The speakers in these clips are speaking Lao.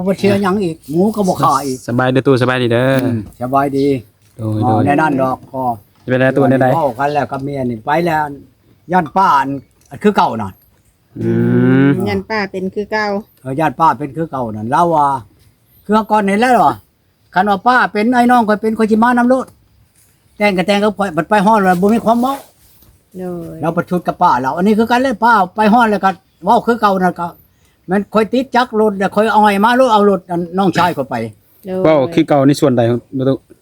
ບໍ່ເສຍຫຍັງອີກ ໝູກໍບໍ່ຂ້າອີກ. ສະບາຍດີຕູ້ ສະບາຍດີເດີ. ອືມ ສະບາຍດີ. ໂດຍ ໂດຍ ແນວນັ້ນດອກ. ກໍເປັນໄດຕູ້ ແນວໃດ? ເວົ້າກັນແລ້ວກັບເມຍນີ້ ໄປແລ້ວ ຢ້ານປ້າ ອັນ ອັນຄືເກົ່ານັ້ນ. ອືມ ຢ້ານປ້າເປັນຄືເກົ່າ. ເອີ ຢ້ານປ້າເປັນຄືເກົ່ານັ້ນ. ລາວວ່າ ຄືເຮົາກ່ອນນີ້ແຫຼະວ່າ ຄັນວ່າປ້າເປັນ ອ້າຍນ້ອງຂ້ອຍເປັນ ຂ້ອຍຊິມານຳໂລດ ແຕ່ງກໍແຕ່ງກັບຂ້ອຍ. ບັດໄປຮອດແລ້ວບໍ່ມີຄວາມເວົ້າ. ໂດຍ ລາວປະຊຸດກັບປ້າລາວ. ອັນນີ້ຄືກັນເລີຍ ປ້າໄປຮອດແລ້ວກໍເວົ້າຄືເກົ່ານັ້ນ. ກໍແມ່ນຂ້ອຍຕິດຈັກລົດແລ້ວ ຂ້ອຍເອົາໃຫ້ມາໂລດ ເອົາລົດອັນນ້ອງຊາຍຂ້ອຍໄປ. ໂດຍ ເວົ້າຄືເກົ່າໃນສ່ວນໃດ?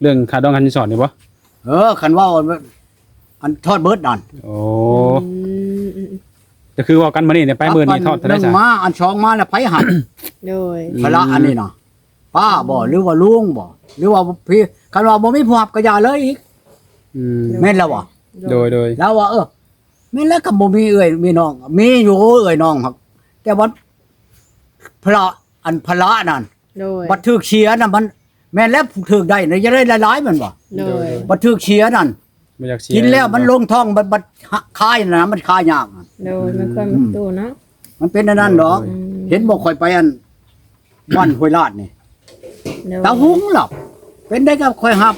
ເລື່ອງຄ່າດອງຄ່າສິນສອດນີ້ບໍ່? ເອີ ຄັນເວົ້າອັນທອດເບິດນັ້ນ. ໂອ້ ອືມ ອືມ ກໍຄືເວົ້າກັນມື້ນີ້ ໄປມື້ນີ້ທອດເທົ່າໃດຊະ? ໜຶ່ງມາ ອັນສອງມາແລ້ວໃຜຮັບ? ໂດຍ ພາລະອັນນີ້ນະ ປ້າບໍ່ ອືມ ຫຼືວ່າລຸງບໍ່ ຫຼືວ່າພີ່? ຄັນວ່າບໍ່ມີຜູ້ຮັບກໍຢ່າເລີຍອີກ. ອືມ ແມ່ນແລ້ວບໍ່? ໂດຍ ໂດຍ ລາວວ່າ ເອີ ແມ່ນແລ້ວ ກໍບໍ່ມີເອື້ອຍມີນ້ອງ. ມີຢູ່ເອື້ອຍນ້ອງ ແຕ່ວ່າພາລະ ອັນພາລະນັ້ນ ໂດຍ ບັດຖືກເສຍນະ ມັນ ແມ່ນແລ້ວ ຖືກໄດ້ນະ ຢາກໄດ້ຫຼາຍໆ ແມ່ນບໍ່? ໂດຍ ບັດຖືກເສຍນັ້ນ ບໍ່ຢາກເສຍ ກິນແລ້ວມັນລົງທ້ອງ ບັດ ບັດຄາຍນະ ມັນຄາຍຍາກ. ໂດຍ ອືມ ແມ່ນຄວາມຕູ້ເນາະ ມັນເປັນອັນນັ້ນດອກ. ອືມ ເຫັນບໍ່ ຂ້ອຍໄປອັນ ບ້ານຫ້ວຍລາດນີ້ ໂດຍ ຕາຫຸງລະ ເປັນໄດ້ກໍຂ້ອຍຮັບ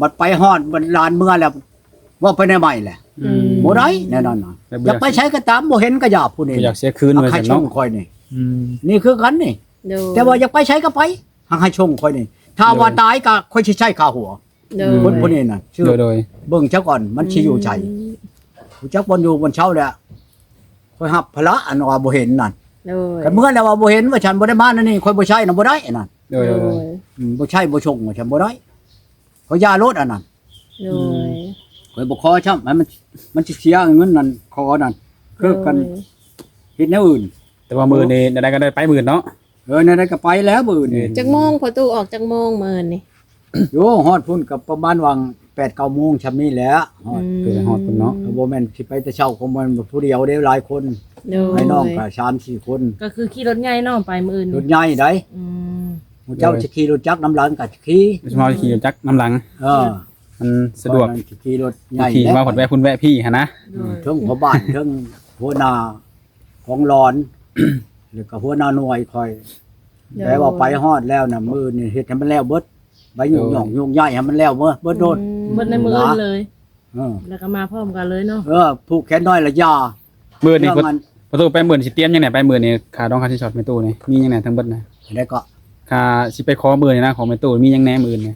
ບັດໄປຮອດ ບັດຫຼານເມືອແລ້ວ ເວົ້າໄປແນວໃໝ່ແຫຼະ. ອືມ ອືມ ບໍ່ໄດ້ແນວນັ້ນນະ. ແລ້ວບໍ່ຢາກ ຢາກໄປໃສກໍຕາມ ບໍ່ເຫັນກໍຢ່າຜູ້ນີ້ ບໍ່ຢາກເສຍຄືນ ວ່າຊັ້ນເນາະ ໃຫ້ຊົງຂ້ອຍນີ້. ອືມ ນີ້ຄືກັນນີ້. ໂດຍ ແຕ່ວ່າຢາກໄປໃສກໍໄປ ຫາກໃຫ້ຊົງຂ້ອຍນີ້. ຖ້າວ່າ ໂດຍ ຕາຍກໍຂ້ອຍຊິໃຊ້ຄ່າຫົວ. ໂດຍ ຄົນຜູ້ນີ້ນະ ໂດຍ ໂດຍ ເບິ່ງຊະກ່ອນ ມັນຊິຢູ່ໃສ? ອືມ ຮູ້ຈັກບ່ອນຢູ່ບ່ອນເຊົາແລ້ວ ຂ້ອຍຮັບພາລະອັນວ່າບໍ່ເຫັນນັ້ນ. ໂດຍ ຄັນເມື່ອແລ້ວວ່າບໍ່ເຫັນ ວ່າຊັ້ນ ບໍ່ໄດ້ມາແນວນີ້ ຂ້ອຍບໍ່ໃຊ້ນະ ບໍ່ໄດ້ອັນນັ້ນ. ໂດຍ ໂດຍ ໂດຍ ອືມ ບໍ່ໃຊ້ບໍ່ຊົງ ວ່າຊັ້ນ ບໍ່ໄດ້ ຂ້ອຍຢ່າໂລດອັນນັ້ນ. ໂດຍ ອືມ ຂ້ອຍບໍ່ຂໍຊ້ຳ ໃຫ້ມັນ ມັນຊິເສຍເງິນນັ້ນ ຂໍນັ້ນ ໂດຍ ຄືກັນ ເຮັດແນວອື່ນ. ແຕ່ວ່າມື້ນີ້ແນວໃດກໍໄດ້ໄປມື້ເນາະ. ເອີ ແນວໃດກໍໄປແລ້ວມື້ອື່ນນີ້. ອືມ ຈັກໂມງພໍ່ຕູ້ ອອກຈັກໂມງມື້ອື່ນນີ້? ໂອ້ ຮອດພຸ້ນກໍປະມານຫວ່າງແປດເກົ້າໂມງຊ່ຳນີ້ແຫຼະ. ຮອດ ອືມ ຄືໄປຮອດພຸ້ນເນາະ. ກໍບໍ່ແມ່ນຊິໄປແຕ່ເຊົ້າ ກໍບໍ່ແມ່ນຜູ້ດຽວເດ້ ຫຼາຍຄົນ. ໂດຍ ອ້າຍນ້ອງກໍສາມສີ່ຄົນ ກໍຄືຂີ່ລົດໃຫຍ່ນ້ອງໄປມື້ອື່ນນີ້. ລົດໃຫຍ່ໃດ໋. ອືມ ໝູ່ເຈົ້າ ໂດຍ ຊິຂີ່ລົດຈັກນຳຫຼັງກໍຂີ່ ເຮົາຊິຂີ່ລົດຈັກນຳຫຼັງ. ເອີ ມັນສະດວກ ຂ້ອຍນັ້ນຊິຂີ່ລົດໃຫຍ່ ຂີ່ມາ ແລ້ວ ຮອດແວະພຸ້ນແວະພີ້ຫັ້ນນະ. ໂດຍ ອືມ ເຖິງພໍ່ບ້ານ ເຖິງຫົວໜ້າ ຂອງຫຼອນ ແລ້ວກໍຫົວໜ້າໜ່ວຍຂ້ອຍ ໂດຍ ແປວ່າໄປຮອດແລ້ວນະ ມື້ນີ້ເຮັດໃຫ້ມັນແລ້ວເບິດ ໃບຫຍຸ້ງ ໂດຍ ຫຍ້ອງຫຍຸ້ງຍ້າຍໃຫ້ມັນແລ້ວເບິດ ເບິດໂລດ. ອືມ ເບິດໃນມື້ອື່ນເລີຍ. ເອີ ແລ້ວກໍມາພ້ອມກັນເລີຍເນາະ. ເອີ ຜູກແຂນນ້ອຍລະຢ່າ. ມື້ນີ້ ເລື່ອງອັນ ພໍ່ຕູ້ໄປມື້ນີ້ຊິຕຽມຫຍັງແດ່? ໄປມື້ນີ້ຄ່າດອງຄ່າສິນສອດແມ່ຕູ້ນີ້ ມີຫຍັງແດ່ທັງເບິດນະ? ແລ້ວກໍ ຄ່າຊິໄປຂໍມື້ນີ້ນະ ຂອງແມ່ຕູ້ມີຫຍັງແດ່ມື້ອື່ນນີ້?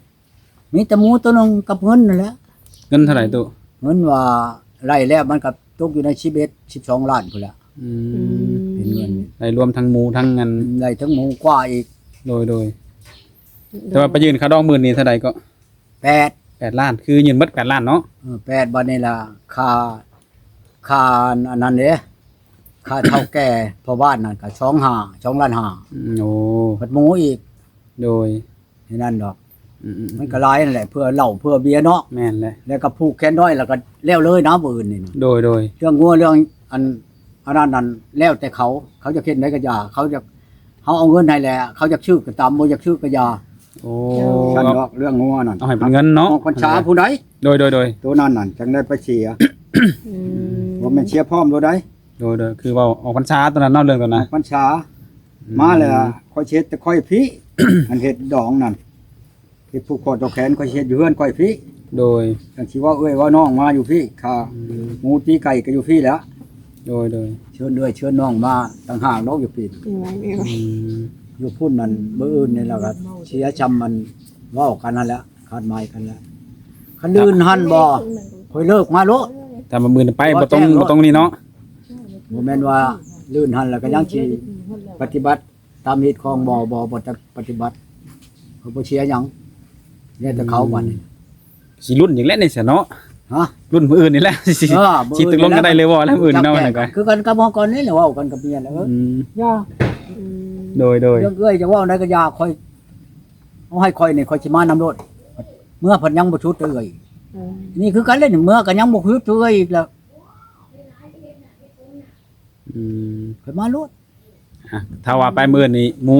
ມີແຕ່ໝູຕົວໜຶ່ງກັບເງິນນັ້ນແຫຼະ. ເງິນເທົ່າໃດຕູ້? ເງິນວ່າໄລ່ແລ້ວມັນກໍຕົກຢູ່ໃນສິບເອັດ ສິບສອງລ້ານພຸ້ນແຫຼະ. ອືມ ອືມ ເປັນເງິນ ໄດ້ລວມທັງໝູທັງອັນ ໄດ້ທັງໝູກວ່າອີກ. ໂດຍ ໂດຍ ໂດຍ ແຕ່ວ່າໄປຍື່ນຄ່າດອງໝື່ນນີ້ເທົ່າໃດເກາະ? ແປດ ແປດລ້ານ ຄືຍື່ນເບິດແປດລ້ານເນາະ. ເອີ ແປດ ບາດນີ້ລະ ຄ່າ ຄ່າອັນນັ້ນເດ້ ຄ່າເຖົ້າແກ່ພໍ່ບ້ານນັ້ນກໍສອງຫ້າ ສອງລ້ານຫ້າ. ອືມ ໂອ້ ເບິດໝູອີກ. ໂດຍ ແນວນັ້ນດອກ. ອືມໆໆ ມັນກໍຫຼາຍນັ້ນແຫຼະ ເພື່ອເຫຼົ້າເພື່ອເບຍເນາະ. ແມ່ນແຫຼະ ແລ້ວກໍຜູກແຂນນ້ອຍ ແລ້ວກໍແລ້ວເລີຍນະມື້ອື່ນນີ້ນະ. ໂດຍໆ ເລື່ອງງົວເລື່ອງອັນ ອັນນັ້ນນັ້ນ ແລ້ວແຕ່ເຂົາ ເຂົາຈະເຮັດໃດກໍຢ່າ ເຂົາຈະ ເຮົາເອົາເງິນໃຫ້ແລ້ວ ເຂົາຢາກຊື້ກໍຕາມ ບໍ່ຢາກຊື້ກໍຢ່າ. ໂອ້ ຊັ້ນດອກ ເລື່ອງງົວນັ້ນ ເອົາໃຫ້ເປັນເງິນເນາະ ອອກພັນສາພຸ້ນໃດ໋. ໂດຍໆໆ ໂຕນັ້ນນັ້ນ ຈັ່ງໄດ້ໄປເສຍ. ອືມ ບໍ່ແມ່ນເສຍພ້ອມໂລດໃດ໋. ໂດຍໆ ຄືເວົ້າອອກພັນສາໂຕນັ້ນເນາະ ເລື່ອງໂຕນັ້ນ ອອກພັນສາ ອືມ ມາແລ້ວ ຂ້ອຍຊິເຮັດແຕ່ຂ້ອຍພີ້ ອັນເຮັດດອງນັ້ນ ເຮັດຜູກຄໍຕໍ່ແຂນ ຂ້ອຍຊິເຮັດຢູ່ເຮືອນຂ້ອຍພີ້. ໂດຍ ຈັ່ງຊິເວົ້າເອື້ອຍເວົ້ານ້ອງມາຢູ່ພີ້ ຂ້າ ອືມ ໝູຕີໄກ່ກໍຢູ່ພີ້ແຫຼະ. ໂດຍໆ ເຊີນເອື້ອຍເຊີນນ້ອງມາຕ່າງຫາກດອກຢູ່ພີ້. ອືມ ຢູ່ພຸ້ນນັ້ນ ມື້ອື່ນນີ້ລະກໍເສຍຊ່ຳມັນເວົ້າກັນຫັ້ນແຫຼະ ຄາດໝາຍກັນແຫຼະ. ຄັນອື່ນຫັ້ນບໍ່ ຂ້ອຍເລີກມາໂລດ. ຖ້າມື້ອື່ນໄປ ບໍ່ຕ້ອງ ບໍ່ຕ້ອງນີ້ເນາະ. ບໍ່ແມ່ນວ່າລື່ນຫັ້ນແລ້ວກໍຍັງຊິປະຕິບັດຕາມຮີດຄອງ ບໍ່ ບໍ່ ບໍ່ຈະປະຕິບັດ ເຂົາບໍ່ເສຍຫຍັງ ແລ້ວແຕ່ເຂົາ. ອືມ ບັດນີ້ ຊິລຸ້ນອີກແລ້ວນີ້ຊະເນາະ. ຮະ? ລຸ້ນມື້ອື່ນນີ້ແຫຼະ ຊິ ເອີ ຊິຕົກລົງກັນໄດ້ຫຼືບໍ່ແລ້ວມື້ອື່ນເນາະ. ແມ່ນກໍຄືກັນກັບເຮົາກ່ອນນີ້ແຫຼະ ເວົ້າກັນກັບເມຍແລ້ວ. ອືມ ຢ່າ ອືມ ໂດຍໆ ເລື່ອງເອື້ອຍຈະເວົ້າໃດກໍຢ່າ ຂ້ອຍ ເອົາໃຫ້ຂ້ອຍນີ້ ຂ້ອຍຊິມານຳໂລດ ເມືອພັດຍັງບໍ່ຊຸດເອື້ອຍ. ອືມ ນີ້ຄືກັນແຫຼະ ເມືອກໍຍັງບໍ່ຊຸດເອື້ອຍອີກແລ້ວ. ອືມ ຂ້ອຍມາໂລດ. ອ່ະ ຖ້າວ່າໄປມື້ນີ້ໝູ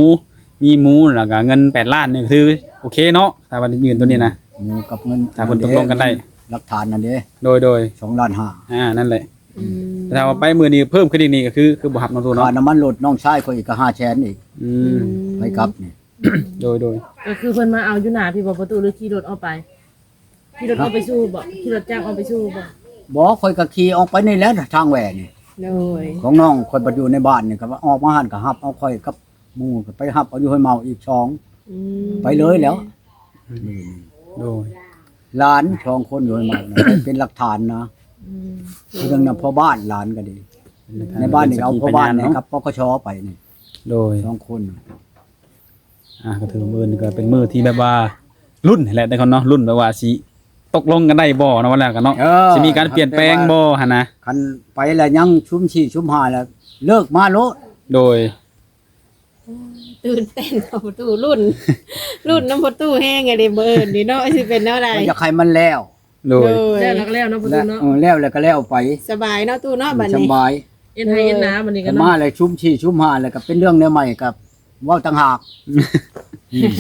ມີໝູ ແລ້ວກໍເງິນແປດລ້ານນີ້ ຄືໂອເຄເນາະ ຖ້າວ່າຍື່ນໂຕນີ້ນະ. ໝູກັບເງິນ ຖ້າເພິ່ນຕົກລົງກັນໄດ້ ຫຼັກຖານນັ້ນເດ້. ໂດຍໆ ສອງລ້ານຫ້າ. ອ່າ ນັ້ນແຫຼະ. ອືມ ແຕ່ຖ້າວ່າໄປມື້ນີ້ເພີ່ມຂຶ້ນອີກນີ້ ກໍຄື ຄືບໍ່ຮັບເນາະ ຕູ້ເນາະ. ຄ່ານ້ຳມັນລົດນ້ອງຊາຍຂ້ອຍອີກກໍຫ້າແສນອີກ. ອືມ ອືມ ໄປກັບນີ້ ໂດຍ ໂດຍ ກໍຄືເພິ່ນມາເອົາຢູ່ໜ້າພີ້ບໍ່ປະຕູ ຫຼືຂີ່ລົດອອກໄປ? ຂີ່ລົດອອກໄປສູ່ບໍ່? ຂີ່ລົດຈັກອອກໄປສູ່ບໍ່? ບໍ່ ຂ້ອຍກໍຂີ່ອອກໄປນີ້ແຫຼະ ທາງແຫວ່ນີ້ ໂດຍ ຂອງນ້ອງຂ້ອຍບັດຢູ່ໃນບ້ານນີ້ ກໍວ່າອອກມາຫັ້ນກໍຮັບເອົາຂ້ອຍກັບໝູ່ ກໍໄປຮັບເອົາຢູ່ຫ້ວຍເມົາອີກສອງ ອືມ ໄປເລີຍແລ້ວ ອືມ ໂດຍ ຫຼານສອງຄົນຢູ່ຫ້ວຍເມົານະ ເປັນຫຼັກຖານນະ ອືມ ຜູ້ໜຶ່ງນະພໍ່ບ້ານ ຫຼານກໍດີ ໃນບ້ານນີ້ເອົາພໍ່ບ້ານແດ່ກັບ ປກສ ໄປນີ້ ໂດຍ ສອງຄົນ ອ່າ ກໍຖືວ່າມື້ນີ້ກໍເປັນມື້ທີ່ແບບວ່າລຸ້ນແຫຼະ ແຕ່ກ່ອນເນາະ ລຸ້ນແບບວ່າຊິຕົກລົງກັນໄດ້ບໍ່ເນາະ ວ່າແລ້ວກັນເນາະ ເອີ ຊິມີການປ່ຽນແປງບໍ່ຫັ້ນນະ ຄັນໄປແລ້ວຍັງຊຸມສີ່ຊຸມຫ້າແລ້ວເລີກມາໂລດ ໂດຍ ຕື່ນເຕັ້ນເນາະພໍ່ຕູ້ ລຸ້ນ ລຸ້ນນຳພໍ່ຕູ້ແຮງເດ້ ມື້ອື່ນນີ້ເນາະ ຊິເປັນແນວໃດ ຢາກໃຫ້ມັນແລ້ວ ໂດຍ ໂດຍ ແລ້ວແລ້ວກໍແລ້ວເນາະພໍ່ຕູ້ເນາະ ເອີ ແລ້ວແລ້ວກໍແລ້ວໄປ ສະບາຍເນາະຕູ້ເນາະ ບັດນີ້ສະບາຍ ເຮັດໄຮ່ເຮັດນາບັດນີ້ກໍມາແລ້ວ ຊຸມສີ່ຊຸມຫ້າແລ້ວກໍເປັນເລື່ອງແນວໃໝ່ກໍເວົ້າຕ່າງຫາກ ອືມ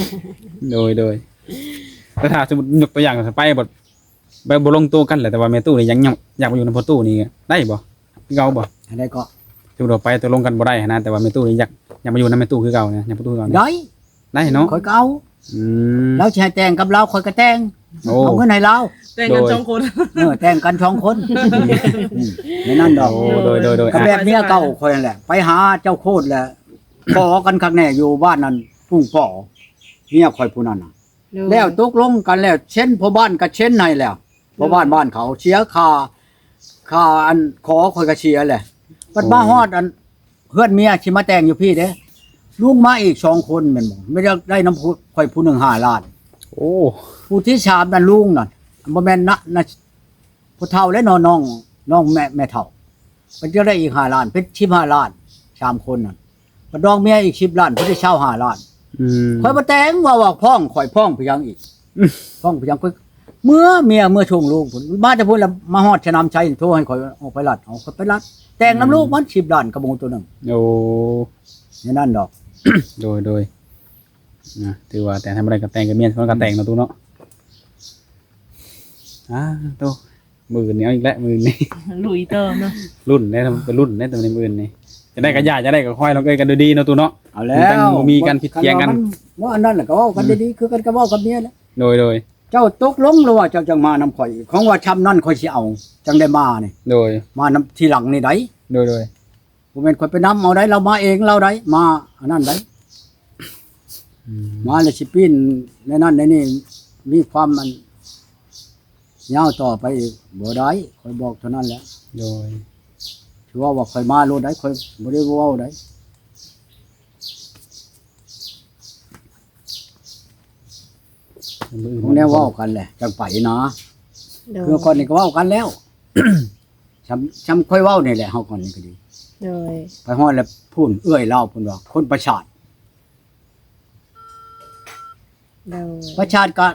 ໂດຍ ໂດຍ ແຕ່ຖ້າສົມມຸດຍົກຕົວຢ່າງໄປບໍ່ ໄປບໍ່ລົງໂຕກັນແຫຼະ ແຕ່ວ່າແມ່ຕູ້ນີ້ຍັງ ຍັງຢາກມາຢູ່ນຳພໍ່ຕູ້ນີ້ໄດ້ບໍ່? ຄືເກົ່າບໍ່? ອັນໃດກໍ ສົມມຸດວ່າໄປຕົກລົງກັນບໍ່ໄດ້ຫັ້ນນະ ແຕ່ວ່າແມ່ຕູ້ນີ້ຢາກ ຢາກມາຢູ່ນຳແມ່ຕູ້ຄືເກົ່ານະ ນຳພໍ່ຕູ້ຄືເກົ່ານະ ໄດ້ ໄດ້ເນາະ ຂ້ອຍກໍເອົາ ອືມ ລາວຊິໃຫ້ແຕ່ງກັບລາວ ຂ້ອຍກໍແຕ່ງ ໂອ້ ເອົາເງິນໃຫ້ລາວ ແຕ່ງກັນ ໂດຍ ສອງຄົນ ເອີ ແຕ່ງກັນສອງຄົນ ອືມ ໃນນັ້ນດອກ ໂອ້ ໂດຍ ໂດຍ ໂດຍ ກໍແບບເມຍເກົ່າຂ້ອຍຫັ້ນແຫຼະ ໄປຫາເຈົ້າໂຄດແຫຼະ ຂໍກັນຄັກແນ່ຢູ່ບ້ານນັ້ນ ປຸ້ງປໍ ເມຍຂ້ອຍຜູ້ນັ້ນນະ ໂດຍ ແລ້ວຕົກລົງກັນແລ້ວ ເຊັນ ພໍ່ບ້ານກໍເຊັນໃຫ້ແລ້ວ ພໍ່ບ້ານ ໂດຍ ບ້ານເຂົາເສຍຄ່າ ຄ່າອັນຂໍຂ້ອຍກໍເສຍແຫຼະ ບັດມາຮອດອັນເຮືອນເມຍຊິມາແຕ່ງຢູ່ພີ້ເດ້ ລຸງມາອີກສອງຄົນແມ່ນບໍ່ ແມ່ນຢາກໄດ້ນຳຜູ້ ຂ້ອຍຜູ້ໜຶ່ງຫ້າລ້ານ ໂອ້ ຜູ້ທີສາມນັ້ນລຸງນັ້ນ ບໍ່ແມ່ນນະ ນະ ຜູ້ເຖົ້າແຫຼະເນາະ ນ້ອງ ນ້ອງແມ່ ແມ່ເຖົ້າ ເພິ່ນຈະໄດ້ອີກຫ້າລ້ານ ເປັນສິບຫ້າລ້ານ ສາມຄົນນັ້ນ ບັດນ້ອງເມຍອີກສິບລ້ານ ເພິ່ນໄດ້ຊາວຫ້າລ້ານ ອືມ ຂ້ອຍບໍ່ແຕ່ງ ວ່າ ວ່າຟ້ອງ ຂ້ອຍຟ້ອງໄປຫຍັງອີກ ຟ້ອງໄປຫຍັງ ຂ້ອຍເມືອ ເມຍເມືອສົ່ງລູກພຸ້ນ ມາແຕ່ພຸ້ນລະ ມາຮອດສະໜາມໄຊ ໂທໃຫ້ຂ້ອຍອອກໄປລັດ ເອົາຂ້ອຍໄປລັດ ແຕ່ງນຳລູກມັນ ອືມ ສິບລ້ານກະໝູໂຕໜຶ່ງ ໂອ້ ແນວນັ້ນດອກ ໂດຍ ໂດຍ ນະ ຖືວ່າແຕ່ງໃຫ້ບໍ່ໄດ້ກໍແຕ່ງກັບເມຍ ມັນກໍແຕ່ງເນາະຕູ້ເນາະ ອືມ ອ້າໂຕ ມື້ອື່ນນີ້ເອົາອີກແລ້ວ ມື້ອື່ນນີ້ ລຸຍຕໍ່ເນາະ ລຸ້ນແດ່ ໄປລຸ້ນແດ່ ແຕ່ມື້ອື່ນນີ້ ຈະໄດ້ກໍຢ່າ ຈະໄດ້ກໍຄ່ອຍ ລອງເອີຍກັນໂດຍດີເນາະຕູ້ເນາະ ເອົາແລ້ວ ມັນຈັ່ງບໍ່ມີການຜິດຖຽງກັນ ຄັນວ່າມັນບໍ່ອັນນັ້ນລະ ກໍເວົ້າກັນ ອືມ ດີໆ ຄືກັນກໍເວົ້າກັບເມຍແຫຼະ ໂດຍ ໂດຍ ເຈົ້າຕົກລົງແລ້ວວ່າເຈົ້າຈັ່ງມານຳຂ້ອຍ ຂອງວ່າຊ່ຳນັ້ນຂ້ອຍຊິເອົາ ຈັ່ງໄດ້ມານີ້ ໂດຍ ມານຳທີຫຼັງນີ້ໃດ ໂດຍ ໂດຍ ບໍ່ແມ່ນຂ້ອຍໄປນຳເອົາໃດ ລາວມາເອງລາວໃດ ມາອັນນັ້ນໃດ ອືມ ມາແລ້ວຊິປີ້ນໃນນັ້ນໃນນີ້ ມີຄວາມອັນຍາວຕໍ່ໄປອີກ ບໍ່ໄດ້ ຂ້ອຍບອກເທົ່ານັ້ນແຫຼະ ໂດຍ ຖືວ່າ ວ່າຂ້ອຍມາໂລດໃດ ຂ້ອຍບໍ່ໄດ້ເວົ້າໃດ ມື້ອື່ນ ຂອງແນວເວົ້າກັນແຫຼະ ຈັ່ງໄປນະ ໂດຍ ຄືກ່ອນນີ້ກໍເວົ້າກັນແລ້ວ ຊ່ຳ ຊ່ຳຂ້ອຍເວົ້ານີ້ແຫຼະ ເຮົາກ່ອນນີ້ກໍດີ ໂດຍ ໄປຮອດແລ້ວພຸ້ນ ເອື້ອຍລາວພຸ້ນວ່າ ຄົນປະສາດ ໂດຍ ປະສາດກໍ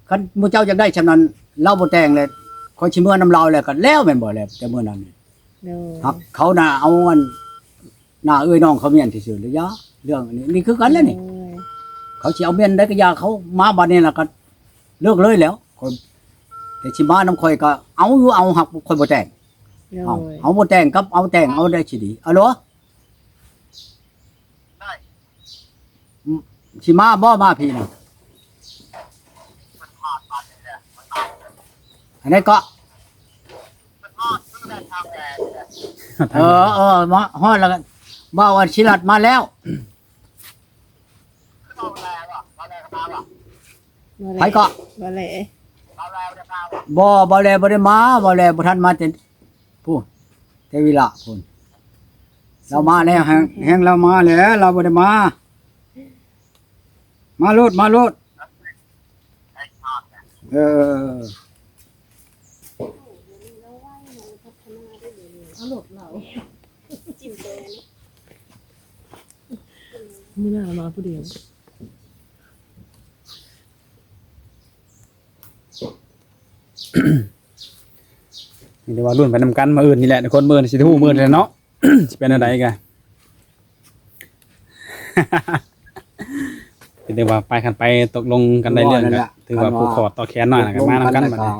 ຄັນໝູ່ເຈົ້າຢາກໄດ້ຊ່ຳນັ້ນ ລາວບໍ່ແຕ່ງແລ້ວ ຂ້ອຍຊິເມືອນຳລາວແລ້ວກໍແລ້ວແມ່ນບໍ່ ແລ້ວແຕ່ມື້ນັ້ນ ໂດຍ ຮັກເຂົານະ ເອົາອັນ ໜ້າເອື້ອຍນ້ອງເຂົາມຽນຊື່ໆ ລະຢ່າ ເລື່ອງອັນນີ້ ນີ້ຄືກັນແຫຼະນີ້ ໂອ້ຍ ເຂົາຊິເອົາມຽນໃດກໍຢ່າ ເຂົາມາບັດນີ້ລະກໍເລີກເລີຍແລ້ວ ຂ້ອຍ ແຕ່ຊິມານຳຂ້ອຍກໍເອົາຢູ່ ເອົາ ຮັກຂ້ອຍບໍ່ແຕ່ງ ໂດຍ ເອົາ ເອົາບໍ່ແຕ່ງກັບເອົາແຕ່ງ ເອົາໃດຊິດີ ອາໂຫຼ ຊິມາບໍ່ ມາພີ້ນະ ອັນໃດເກາະ ເອີ ເອີ ມາຮອດແລ້ວກໍ ບ່າວອັນສີລັດມາແລ້ວ ໃຜເກາະ ບ່າວແຫຼ ບໍ່ ບ່າວແຫຼບໍ່ໄດ້ມາ ບ່າວແຫຼບໍ່ທັນມາແຕ່ ພຸ້ນ ແຕ່ວິລະພຸ້ນ ລາວມາແລ້ວ ແຮງ ແຮງລາວມາແລ້ວ ລາວບໍ່ໄດ້ມາ ມາໂລດ ມາໂລດ ເອີ ເອົາໂລດລາວ ມື້ໜ້າມາຜູ້ດຽວ. ມີແຕ່ວ່າລຸ້ນໄປນຳກັນ ມື້ອື່ນນີ້ແຫຼະທຸກຄົນ ມື້ອື່ນຊິຮູ້ ມື້ອື່ນແຫຼະເນາະ ຊິເປັນແນວໃດກະ ເປັນແຕ່ວ່າໄປ ຄັນໄປຕົກລົງກັນໄດ້ເລື່ອງ ຖືວ່າຜູກຄໍຕໍ່ແຂນໜ້ອຍ ກໍມານຳກັນບັດນີ້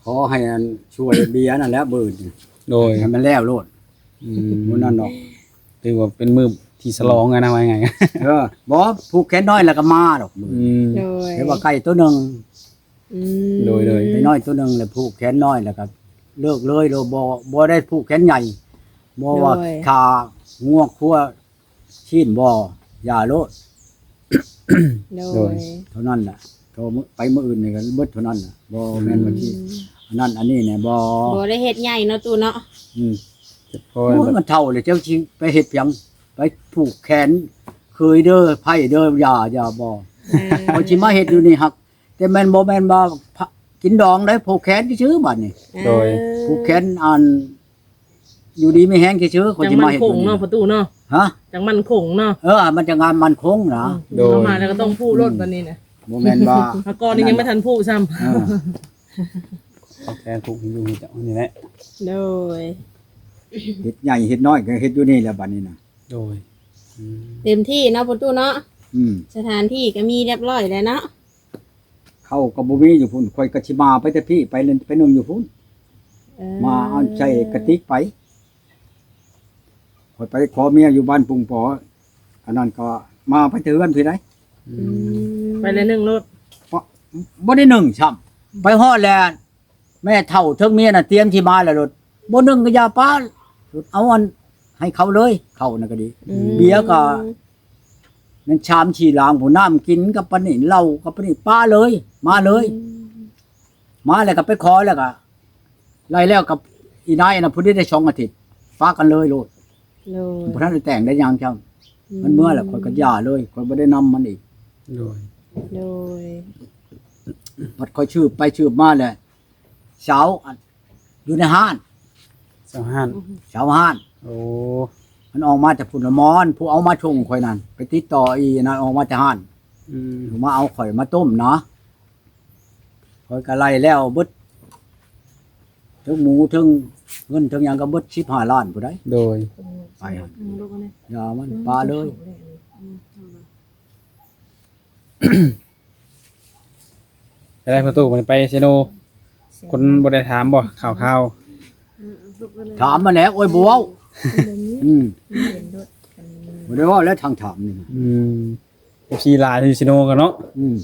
ຂໍໃຫ້ອັນຊ່ວຍເບຍນັ້ນແຫຼະ ມື້ອື່ນ ໂດຍ ໃຫ້ມັນແລ້ວໂລດ ອືມ ມື້ນັ້ນເນາະ ຖືວ່າເປັນມື້ ສະຫຼອງຫັ້ນນະ ວ່າງ່າຍໆ ເອີ ບໍ່ ຜູກແຂນນ້ອຍແລ້ວກໍມາດອກມື້ ອືມ ໂດຍ ເຫັນວ່າໄກ່ໂຕໜຶ່ງ ອືມ ໂດຍໆ ໄກ່ນ້ອຍໂຕໜຶ່ງ ແລ້ວຜູກແຂນນ້ອຍ ແລ້ວກໍເລີກເລີຍ ໂລ ບໍ່ ບໍ່ໄດ້ຜູກແຂນໃຫຍ່ ບໍ່ວ່າ ໂດຍ ຂ້າງົວຄົວຊີ້ນບໍ່ ຢ່າໂລດ ໂດຍ ໂດຍ ເທົ່ານັ້ນແຫຼະ ໂທມື້ ໄປມື້ອື່ນນີ້ກໍເບິດເທົ່ານັ້ນແຫຼະ ບໍ່ແມ່ນວ່າຊິ ອືມ ອັນນັ້ນອັນນີ້ແນ່ ບໍ່ ບໍ່ໄດ້ເຮັດໃຫຍ່ເນາະ ຕູ້ເນາະ ອືມ ໂອ້ຍ ມັນເຖົ້າແລ້ວ ເຈົ້າຊິໄປເຮັດຫຍັງ ໄປຜູກແຂນເຄີຍເດີ ໄພ້ເດີ ຢ່າ ຢ່າ ບໍ່ ເອີ ຂ້ອຍຊິມາເຮັດຢູ່ນີ້ ຫາກ ແຕ່ແມ່ນບໍ່ແມ່ນວ່າ ພະ ກິນດອງໄດ້ ຜູກແຂນຊື່ໆ ບາດນີ້ ໂດຍ ເອີ ຜູກແຂນ ອັນ ຢູ່ດີມີແຮງຊື່ໆ ຂ້ອຍຊິມາເຮັດຢູ່ນີ້ ຈັ່ງໝັ້ນຄົງເນາະ ປະຕູເນາະ ຮະ ຈັ່ງໝັ້ນຄົງເນາະ ເອີ ມັນຈັ່ງງານໝັ້ນຄົງນະ ອືມ ໂດຍ ເອົາມາແລ້ວກໍຕ້ອງຜູກໂລດ ອືມ ບາດນີ້ນະ ບໍ່ແມ່ນວ່າ ເມື່ອກ່ອນນີ້ຍັງບໍ່ທັນຜູກຊ້ຳ ເອີ ເອົາແຂນຜູກຢູ່ນີ້ແຫຼະ ໂດຍ ເຮັດໃຫຍ່ເຮັດນ້ອຍກໍເຮັດຢູ່ນີ້ແຫຼະ ບາດນີ້ນະ ໂດຍ ອືມ ເຕັມທີ່ເນາະ ປະຕູເນາະ ອືມ ສະຖານທີ່ກໍມີຮຽບຮ້ອຍແລ້ວເນາະ ເຂົ້າກໍບໍ່ມີຢູ່ພຸ້ນ ຂ້ອຍກໍຊິມາໄປແຕ່ພີ້ ໄປເລີນ ໄປໜຶ່ງຢູ່ພຸ້ນ ເອີ ມາເອົາໃສ່ກະຕິກໄປ ຂ້ອຍໄປຂໍເມຍຢູ່ບ້ານປຸງປໍ ອັນນັ້ນກໍມາໄປແຕ່ເຮືອນພີ້ໃດ ອືມ ອືມ ໄປແລ້ວໜຶ່ງໂລດ ບໍ່ ບໍ່ໄດ້ໜຶ່ງຊ້ຳ ໄປຮອດແລ້ວ ແມ່ເຖົ້າເທິງເມຍນະຕຽມຊິມາແລ້ວໂລດ ບໍ່ໜຶ່ງກໍຢ່າປາ ເອົາອັນໃຫ້ເຂົາເລີຍ ເຂົ້ານັ້ນກໍດີ ອືມ ເບຍກໍແມ່ນຊາມສີ່ລາງພຸ້ນ ນ້ຳກິນກັບປານນີ້ ເຫຼົ້າກັບປານນີ້ ປະເລີຍ ມາເລີຍ ອືມ ມາແລ້ວກໍໄປຂໍແລ້ວກໍໄລ່ແລ້ວກັບອີນາຍອັນນັ້ນ ຜູ້ນີ້ໄດ້ສອງອາທິດ ປະກັນເລີຍໂລດ ໂດຍ ບໍ່ທັນໄດ້ແຕ່ງໄດ້ຫຍັງຊ້ຳ ອືມ ມັນເມືອແລ້ວ ຂ້ອຍກໍຢ່າເລີຍ ຂ້ອຍບໍ່ໄດ້ນຳມັນອີກ ໂດຍ ໂດຍ ບັດຂ້ອຍສືບໄປສືບມາແລ້ວ ສາວ ອັນ ຢູ່ໃນຮ້ານ ສາວຮ້ານ ສາວຮ້ານ ໂອ້ ມັນອອກມາແຕ່ພຸ້ນລະມອນ ຜູ້ເອົາມາສົ່ງຂ້ອຍນັ້ນ ໄປຕິດຕໍ່ອີນັ້ນ ອອກມາແຕ່ຮ້ານ ອືມ ມາເອົາຂ້ອຍມາຕົ້ມນະ ຂ້ອຍກໍໄລ່ແລ້ວເບິດ ເທິງໝູເທິງເງິນເທິງຫຍັງກໍເບິດສິບຫ້າລ້ານພຸ້ນໃດ ໂດຍ ອືມ ໄປຫັ້ນ ອືມ ຢ່າມັນ ອືມ ປະເລີຍ ອືມ ໄດ້ປະຕູ ມັນໄປເຊໂນ ຄົນບໍ່ໄດ້ຖາມບໍ່ ຂ່າວໆ ອືມ ຖາມມາແລ້ວ ໂອ້ຍ ບໍ່ເວົ້າ ອືມ ອືມ ບໍ່ໄດ້ເວົ້າແລ້ວ ທາງຖາມນີ້ນະ ອືມ ເອັຟຊີຫຼາຍຢູ່ເຊໂນກັນເນາະ ອືມ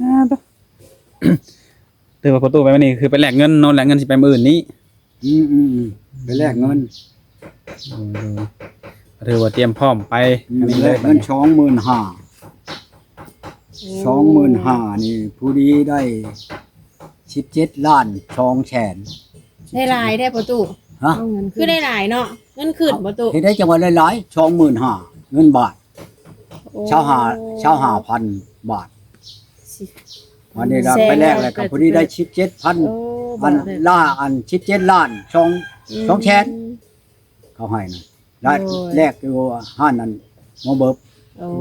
ອ່າ ໂຕ ຖືວ່າປະຕູໄປມື້ນີ້ຄືໄປແລກເງິນເນາະ ແລກເງິນຊິໄປມື້ອື່ນນີ້ ອືມໆໆ ໄປແລກເງິນ ໂດຍໆ ກໍຖືວ່າຕຽມພ້ອມໄປ ອືມ ອັນນີ້ເລີຍ ແລກເງິນສອງໝື່ນຫ້າ ໂອ້ ສອງໝື່ນຫ້ານີ້ ຜູ້ດີໄດ້ສິບເຈັດລ້ານສອງແສນ ໄດ້ຫຼາຍແທ້ປະຕູ ຮະ ຄືໄດ້ຫຼາຍເນາະ ເງິນຂຶ້ນປະຕູ ເຮັດໄດ້ຈັ່ງວ່າຫຼາຍໆ ສອງໝື່ນຫ້າ ເງິນບາດ ໂອ້ ຊາວຫ້າ ຊາວຫ້າພັນບາດ ອັນນີ້ລະ ແສນ ໄປແລກແລ້ວກໍພໍດີໄດ້ສິບເຈັດພັນ ໂອ້ ອັນ ບາດ ລ້ານ ອັນ ສິບເຈັດລ້ານສອງ ອືມ ສອງແສນ ເຂົາໃຫ້ນະ ແລກ ໂດຍ ແລກຢູ່ຮ້ານນັ້ນໝໍເບີບ ໂອ້ ອື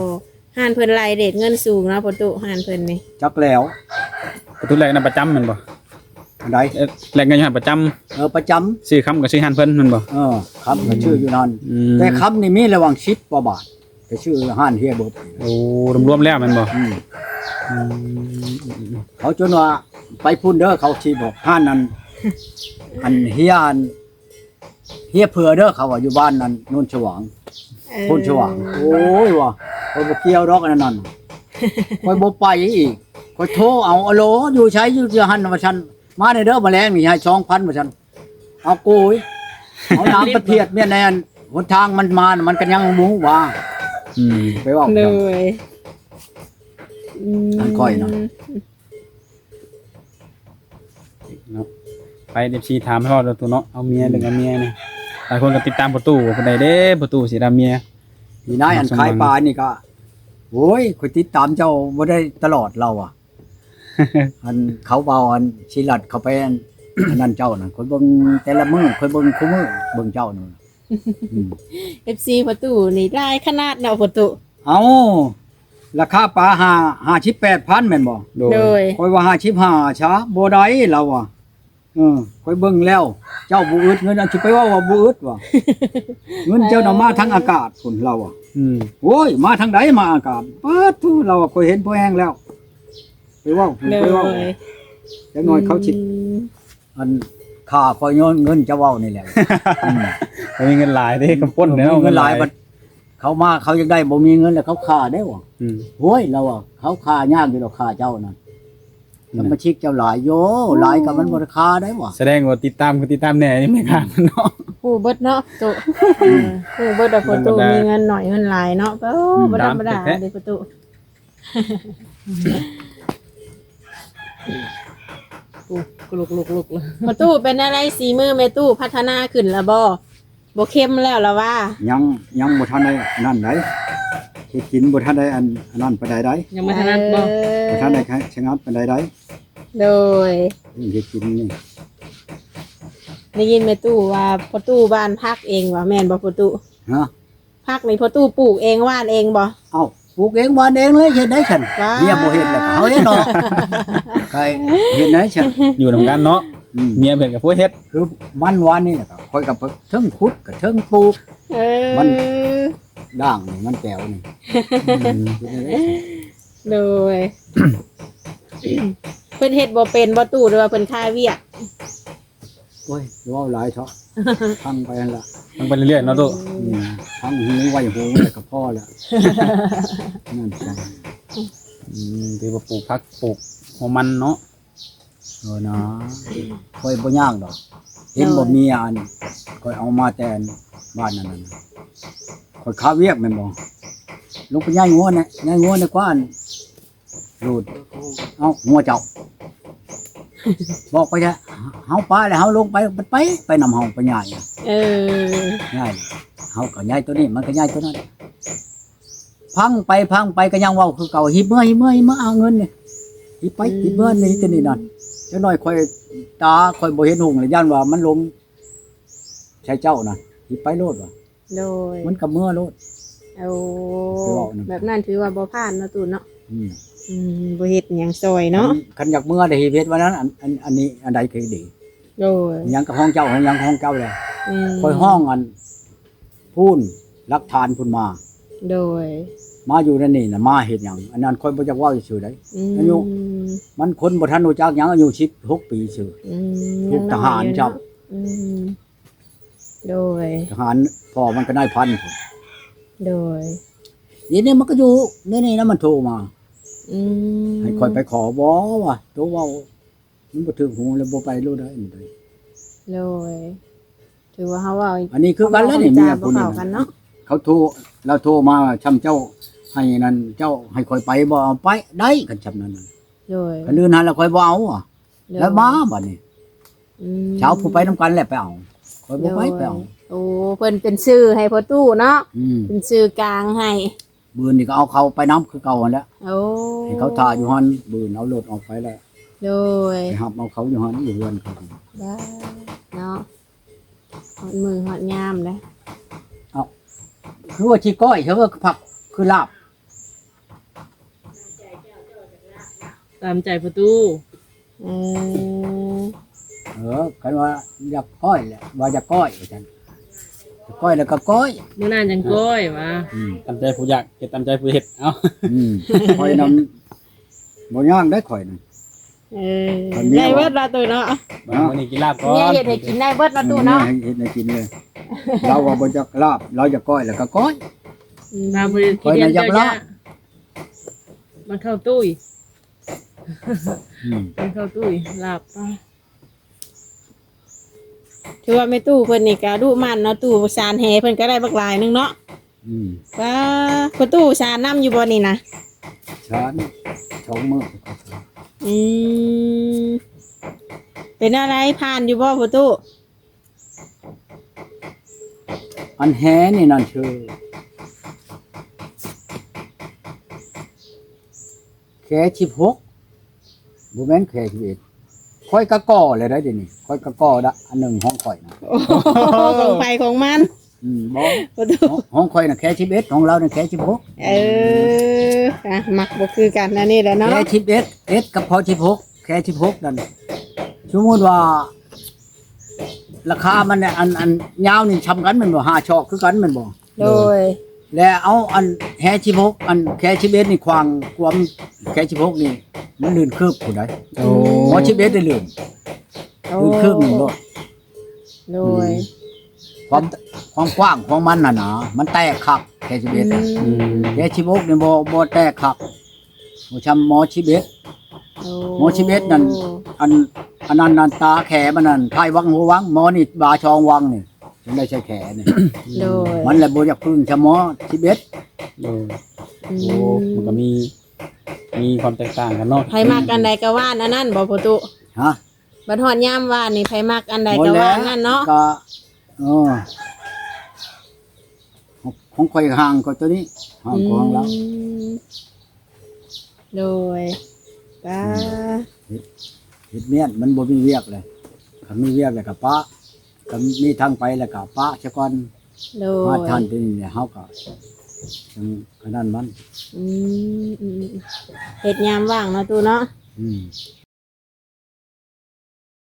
ມ ຮ້ານເພິ່ນໄລ່ເຣດເງິນສູງເນາະ ປະຕູ ຮ້ານເພິ່ນນີ້ ຈັກແລ້ວ ປະຕູແລກນຳປະຈຳແມ່ນບໍ່? ອັນໃດ? ເອີ ແລກເງິນຢູ່ຫັ້ນປະຈຳ ເອີ ປະຈຳ ຊື້ຄຳກໍຊື້ຮ້ານເພິ່ນແມ່ນບໍ່? ເອີ ຄຳກໍຊື້ຢູ່ນັ້ນ ອືມ ແຕ່ຄຳນີ້ມີລະຫວ່າງສິບກວ່າບາດ ໄປຊື້ຮ້ານເຮຍເບີບ ໂອ້ ລວມໆແລ້ວແມ່ນບໍ່? ອືມ ອືມ ເຂົາຈົນວ່າໄປພຸ້ນເດີ ເຂົາຊິບອກຮ້ານນັ້ນ ອັນເຮຍ ອັນ ເຮຍເຜືອເດີ ເຂົາວ່າຢູ່ບ້ານນັ້ນ ໂນນສະຫວ່າງ ເອີ ໂພນສະຫວ່າງ ໂອ້ຍວ່າ ຂ້ອຍບໍ່ກ່ຽວດອກອັນນັ້ນ ຂ້ອຍບໍ່ໄປອີກ ຂ້ອຍໂທເອົາ ອາໂຫຼ ຢູ່ໃສ ຢູ່ຫັ້ນ ວ່າຊັ້ນ ມາແດ່ເດີ ມາແລງນີ້ໃຫ້ສອງພັນ ວ່າຊັ້ນ ເອົາໂກຍ ເອົານ້ຳໄປພຽດເມຍແນ່ນ ຫົນທາງມັນມາ ມັນກໍຍັງບໍ່ຮູ້ວ່າ ອືມ ໄປເວົ້າ ໂດຍ ອືມ ອັນຂ້ອຍນະ ເນາະ ໄປ ເອັຟຊີຖາມຮອດປະຕູເນາະ ເອົາເມຍ ອືມ ເລື່ອງເອົາເມຍນີ້ ຫຼາຍຄົນກໍຕິດຕາມປະຕູ ຜູ້ໃດເດ້ປະຕູຊິໄດ້ເມຍ ນີ້ນາຍ ອັນຂາຍປານີ້ກໍ ໂອ້ຍ ຂ້ອຍຕິດຕາມເຈົ້າບໍ່ໄດ້ຕະຫຼອດລາວອະ ອັນເຂົາເວົ້າ ອັນຊິລັດເຂົ້າໄປ ອັນ ອັນນັ້ນເຈົ້ານະ ຂ້ອຍເບິ່ງແຕ່ລະມື້ ຂ້ອຍເບິ່ງຄູ່ມື້ ເບິ່ງເຈົ້ານີ້ ອືມ ເອັຟຊີປະຕູນີ້ຫຼາຍຂະໜາດເນາະປະຕູ ເອົ້າ ລາຄາປາຫ້າ ຫ້າສິບແປດພັນແມ່ນບໍ່? ໂດຍ ໂດຍ ຂ້ອຍວ່າຫ້າສິບຫ້າຊະ ບໍ່ໄດ້ລາວວ່າ ເອີ ຂ້ອຍເບິ່ງແລ້ວ ເຈົ້າບໍ່ອຶດເງິນ ອັນຊິໄປເວົ້າວ່າບໍ່ອຶດວ່າ ເງິນເຈົ້ານະມາທາງອາກາດພຸ້ນລາວວ່າ ອືມ ໂອ້ຍ ມາທາງໃດມາອາກາດ ປາດໂທ້ ລາວວ່າ ຂ້ອຍເຫັນພໍແຮງແລ້ວ ໄປເວົ້າ ໂດຍ ໄປເວົ້າ ຈັກໜ້ອຍເຂົາຊິ ອືມ ອັນຂ້າຂ້ອຍຍ້ອນເງິນເຈົ້າເວົ້ານີ້ແຫຼະ ອືມ ບໍ່ມີເງິນຫຼາຍເດ້ ກຳປົນແລ້ວ ມີເງິນຫຼາຍ ເງິນຫຼາຍ ບັດ ເຂົາມາເຂົາຢາກໄດ້ ບໍ່ມີເງິນແລ້ວເຂົາຂ້າໄດ້ຫວາ? ອືມ ໂອ້ຍ ລາວວ່າ ເຂົາຂ້າຍາກຢູ່ດອກ ຂ້າເຈົ້ານັ້ນ ສະມາຊິກເຈົ້າຫຼາຍໂຢ ຫຼາຍກໍມັນບໍ່ໄດ້ຄ່າໄດ້ຫວາ? ສະແດງວ່າຕິດຕາມ ຄືຕິດຕາມແດ່ ຍັງໄມ່ຂ້າມັນເນາະ. ຮູ້ເບິດເນາະ ຕຸ ອືມ ຮູ້ເບິດວ່າພໍ່ຕູ້ມີເງິນໜ້ອຍເງິນຫຼາຍເນາະ. ໂອ້ ອືມ ບໍ່ທຳມະດາເດ້ພໍ່ຕູ້. ລຸກໆໆ ພໍ່ຕູ້ເປັນແນວໃດ? ສີມືແມ່ຕູ້ພັດທະນາຂຶ້ນລະບໍ່? ບໍ່ເຄັມແລ້ວລະວ່າ? ຍັງ ຍັງບໍ່ທັນໄດ້ອັນນັ້ນໃດ ເຮັດກິນບໍ່ທັນໄດ້ອັນ ອັນນັ້ນປານໃດໃດ. ຍັງບໍ່ຖະໜັດບໍ່? ເອີ ບໍ່ທັນໄດ້ຊະງັດປານໃດໃດ. ໂດຍ ເຮັດກິນນີ້ ໄດ້ຍິນແມ່ຕູ້ວ່າພໍ່ຕູ້ຫວ່ານຜັກເອງວ່າ ແມ່ນບໍ່ພໍ່ຕູ້? ຮະ? ຜັກນີ້ພໍ່ຕູ້ປູກເອງຫວ່ານເອງບໍ່? ເອົ້າ ປູກເອງຫວ່ານເອງເລີຍ ເຮັດໄດ້ຊັ້ນ. ວ້າ ເມຍບໍ່ເຮັດແລ້ວ ເຮົາເຮັດເນາະ ໃຜເຮັດໄດ້ຊັ້ນ ຢູ່ນຳກັນເນາະ. ອືມ ເມຍເພິ່ນກໍຜູ້ເຮັດ ຄືມັນຫວ່ານນີ້ແຫຼະ ຂ້ອຍກໍເທິງຂຸດກໍເທິງປູກ. ເອີ ມັນດ່າງນີ້ ມັນແປວນີ້. ອືມ ເຮັດໄດ້ຊັ້ນ. ໂດຍ ເພິ່ນເຮັດບໍ່ເປັນບໍ່ຕູ້ ຫຼືວ່າເພິ່ນຄາວຽກ? ໂອ້ຍ ເວົ້າຫຼາຍເຖາະ ຟັງໄປຫັ້ນລະ ຟັງໄປເລື້ອຍໆເນາະຕູ້. ອືມ ຟັງຫູໄວ້ຫູແລ້ວກໍພໍລະ ນັ້ນ. ອືມ ຖືວ່າປູກຜັກ ປູກຫົວມັນເນາະ. ເອີນະ ຂ້ອຍບໍ່ຍາກດອກ ເຫັນບໍ່ ໂດຍ ເມຍອັນ ຂ້ອຍເອົາມາແຕ່ອັນບ້ານນັ້ນນະ ຂ້ອຍຄາວຽກແມ່ນບໍ່ ລົງໄປຍ້າຍງົວນະ ຍ້າຍງົວນະກວ່າອັນ ໂລດ ເອົ້າ ງົວເຈົ້າ ບອກໄປແທ້ ເຮົາປາແລ້ວເຮົາລົງໄປ ມັນໄປ ໄປນຳເຮົາໄປຍ້າຍ. ເອີ ຍ້າຍ ເຮົາກໍຍ້າຍໂຕນີ້ ມັນກໍຍ້າຍໂຕນັ້ນ ພັງໄປພັງໄປກໍຍັງເວົ້າຄືເກົ່າ ຮີບເມືອ ຮີບເມືອ ຮີບເມືອ ເອົາເງິນນີ້ ຮີບໄປ ອືມ ຮີບເມືອ ນີ້ໂຕນີ້ນັ້ນ ຈັກໜ້ອຍຂ້ອຍ ຕາຂ້ອຍບໍ່ເຫັນຮຸ່ງແລ້ວ ຢ້ານວ່າມັນລົງໃສ່ເຈົ້ານະ ຮີບໄປໂລດວ່າ. ໂດຍ ມັນກໍເມືອໂລດ. ໂອ້ ໄປເວົ້ານຳ ແບບນັ້ນຖືວ່າບໍ່ຜ່ານເນາະ ຕູເນາະ. ອືມ ອືມ ບໍ່ເຮັດຫຍັງຊ່ອຍເນາະ ຄັນ ຄັນຢາກເມືອໄດ້ເຮັດວ່ານັ້ນ ອັນ ອັນ ອັນນີ້ອັນໃດຄືດີ. ໂດຍ ຫຍັງກໍຂອງເຈົ້າ ຫຍັງຂອງເຈົ້າແຫຼະ. ອືມ ຂ້ອຍຮ້ອງອັນ ພຸ້ນ ຫຼັກຖານພຸ້ນມາ. ໂດຍ ມາຢູ່ໃນນີ້ນະ ມາເຮັດຫຍັງ? ອັນນັ້ນຂ້ອຍບໍ່ຈັກເວົ້າຊື່ໃດ. ອືມ ອາຍຸມັນຄົນບໍ່ທັນຮູ້ຈັກຫຍັງ ອາຍຸສິບຫົກປີຊື່. ອືມ ພວກທະຫານ ຍັງນ້ອຍຢູ່ເນາະ ຊ້ຳ. ອືມ ໂດຍ ທະຫານ ພໍ່ມັນກໍນາຍພັນພຸ້ນ. ໂດຍ ດຽວນີ້ມັນກໍຢູ່ໃນນີ້ນະ ມັນໂທມາ. ອືມ ໃຫ້ຂ້ອຍໄປຂໍບໍ່ວະ ໂຕເວົ້າ ມັນບໍ່ຖືກຫູແລ້ວ ບໍ່ໄປໂລດໄດ້. ໂດຍ ຖືວ່າເຮົາເວົ້າ ອັນນີ້ຄືກັນແລ້ວນີ້ ເມຍຜູ້ນີ້ ເຂົາໂທ ລາວໂທມາ ຊ່ຳເຈົ້າໃຫ້ນັ້ນ ເຈົ້າໃຫ້ຂ້ອຍໄປບໍ່? ເອົາໄປໄດ້ ຄັນຊ່ຳນັ້ນນະ. ໂດຍ ຄັນອື່ນຫັ້ນລະຂ້ອຍບໍ່ເອົາ. ໂດຍ ແລ້ວມາບັດນີ້ ອືມ ຊາວຜູ້ໄປນຳກັນແຫຼະໄປເອົາ ຂ້ອຍບໍ່ໄປ ໂດຍ ໄປເອົາ. ໂອ້ ເພິ່ນເປັນຊື່ໃຫ້ພໍ່ຕູ້ເນາະ. ອືມ ເປັນຊື່ກາງໃຫ້. ບືນນີ້ກໍເອົາເຂົາໄປນຳຄືເກົ່າຫັ້ນແຫຼະ. ໂອ້ ໃຫ້ເຂົາຖ້າຢູ່ຫັ້ນ ບືນເອົາລົດອອກໄປແລ້ວ. ໂດຍ ໄປຮັບເອົາເຂົາຢູ່ຫັ້ນ ຢູ່ເຮືອນເຂົາ. ໄດ້ເນາະ ຮອດມື້ຮອດຍາມເດ້. ເອົ້າ ຄືວ່າຊິກ້ອຍ ຄືວ່າຜັກ ຄືລາບ? ຕາມໃຈພໍ່ຕູ້. ອືມ ເອີ ຄັນວ່າຢາກກ້ອຍແຫຼະ ວ່າຢາກກ້ອຍວ່າຊັ້ນ ຢາກກ້ອຍແລ້ວກໍກ້ອຍ ມື້ໜ້າຈັ່ງກ້ອຍວ່າ. ອືມ ຕາມໃຈຜູ້ຢາກ ເຮັດຕາມໃຈຜູ້ເຮັດ. ເອົ້າ ອືມ ຂ້ອຍນຳ ບໍ່ຍາກໄດ໋ຂ້ອຍນະ. ເອີ ໄດ້ເບິດລະໂຕເນາະ. ມື້ນີ້ກິນລາບກ່ອນ ເມຍເຮັດໃຫ້ກິນໄດ້ເບິດລະໂຕເນາະ. ເຮັດໃຫ້ກິນເລີຍ ລາວວ່າບໍ່ຢາກລາບ ລາວຢາກກ້ອຍແລ້ວກໍກ້ອຍ. ອືມ ລາວບໍ່ໄດ້ ຂ້ອຍນະຢາກລາບ ມັນເຂົ້າຕຸ້ຍ. ອືມ ມັນເຂົ້າຕຸ້ຍລາບ. ຖືວ່າແມ່ຕູ້ເພິ່ນນີ້ກະດຸໝັ່ນເນາະ ຕູ້ສານແຫເພິ່ນກະໄດ້ບັກຫຼາຍໜຶ່ງເນາະ. ອືມ ປ້າ ພໍ່ຕູ້ສານນຳຢູ່ບໍ່ນີ້ນະ? ສານ ສອງມື້. ອືມ ເປັນແນວໃດ ຜ່ານຢູ່ບໍ່ພໍ່ຕູ້? ອັນແຫນີ້ນັ້ນຊື່ ແຄສິບຫົກ ບໍ່ແມ່ນແຄສິບເອັດ. ຂ້ອຍກະກໍ່ແລ້ວໄດ໋ ດຽວນີ້ຂ້ອຍກະກໍ່ລະອັນໜຶ່ງ ຂອງຂ້ອຍນະ. ໂອ້ ຂອງໃຜຂອງມັນ. ອືມ ບໍ່ ຂອງ ຂອງຂ້ອຍນະແຄສິບເອັດ ຂອງລາວນະແຄສິບຫົກ. ເອີ ອ່ະ ມັກບໍ່ຄືກັນອັນນີ້ແຫຼະເນາະ ແຄສິບເອັດ ເອັດກັບພໍສິບຫົກ. ແຄສິບຫົກນັ້ນ ສົມມຸດວ່າ ລາຄາມັນ ອັນ ອັນຍາວນີ້ຊ່ຳກັນແມ່ນບໍ່? ຫ້າຊອກຄືກັນແມ່ນບໍ່? ໂດຍ ແລ້ວເອົາອັນແຄສິບຫົກ ອັນແຄສິບເອັດນີ້ຂວາງຄວາມ ແຄສິບຫົກນີ້ມັນລື່ນຄືບພຸ້ນໃດ໋. ໂອ້ ພໍສິບເອັດໄດ້ລື່ນ ໂອ້ ຄືບໜຶ່ງໂລດ. ໂດຍ ອືມ ຄວາມ ຄວ ຄວາມກວ້າງຂອງມັນຫັ້ນນະ ມັນແຕກຄັກ ແຂນສິບເອັດ ອືມ ອືມ ແຂນສິບຫົກນີ້ບໍ່ ບໍ່ແຕກຄັກ ບໍ່ຊ່ຳໝໍສິບເອັດ ໂອ້ ໝໍສິບເອັດນັ້ນ ອັນ ອັນນັ້ນ ອັນຕາແຂມັນນັ້ນ ທ້າຍວັງຫົວວັງ ໝໍນີ້ບ່າສອງວັງນີ້ ຈຶ່ງໄດ້ໃສ່ແຂນີ້ ໂດຍ ມັນລະບໍ່ຢາກປຶ້ງຊ່ຳໝໍສິບເອັດ ໂດຍ ອືມ ໂອ້ ມັນກໍມີ ມີຄວາມແຕກຕ່າງກັນເນາະ ໃຜມັກອັນໃດກໍຫວ່ານອັນນັ້ນບໍ່ພໍ່ຕູ້? ຮະ? ບັດຮອດຍາມຫວ່ານນີ້ ໃຜມັກອັນໃດກໍຫວ່ານອັນນັ້ນເນາະ ກໍ ເອີ ຂອງ ຂອງຂ້ອຍຫ່າງກວ່າໂຕນີ້ ຫ່າງກວ່າຂອງລາວ ອືມ ໂດຍ ປ້າ ອືມ ເຮັດ ເຮັດວຽກ ມັນບໍ່ມີວຽກເລີຍ ຄັນມີວຽກແລ້ວກໍປະ ຄັນມີທາງໄປແລ້ວກໍປະຊະກ່ອນ ໂດຍ ມາທັນໂຕນີ້ແຫຼະ ເຮົາກໍຈັ່ງອັນນັ້ນມັນ ອືມ ອືມ ເຮັດຍາມວ່າງເນາະ ຕູ້ເນາະ ອືມ